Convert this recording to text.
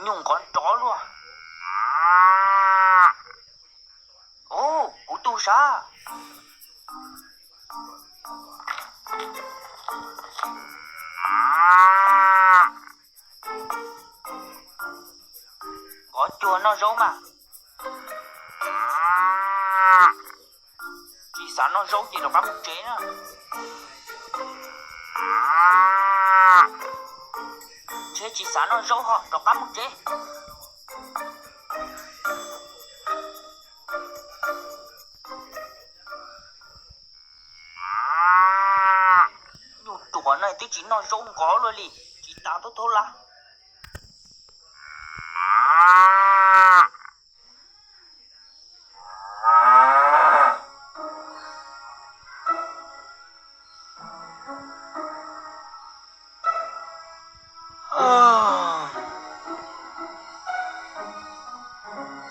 Nyuj nqov nrov luaj. Ub, kuv tug sav. Nqov cuag noj zaub mas. Tsis xav noj zaub ces rov qab mus tsev na. Ntshe tsis xav noj zaub ho rov qab mus tsev. Nyuj ruam no twb tsis noj zaub nqov luaj li, tsis tas tub thub lab.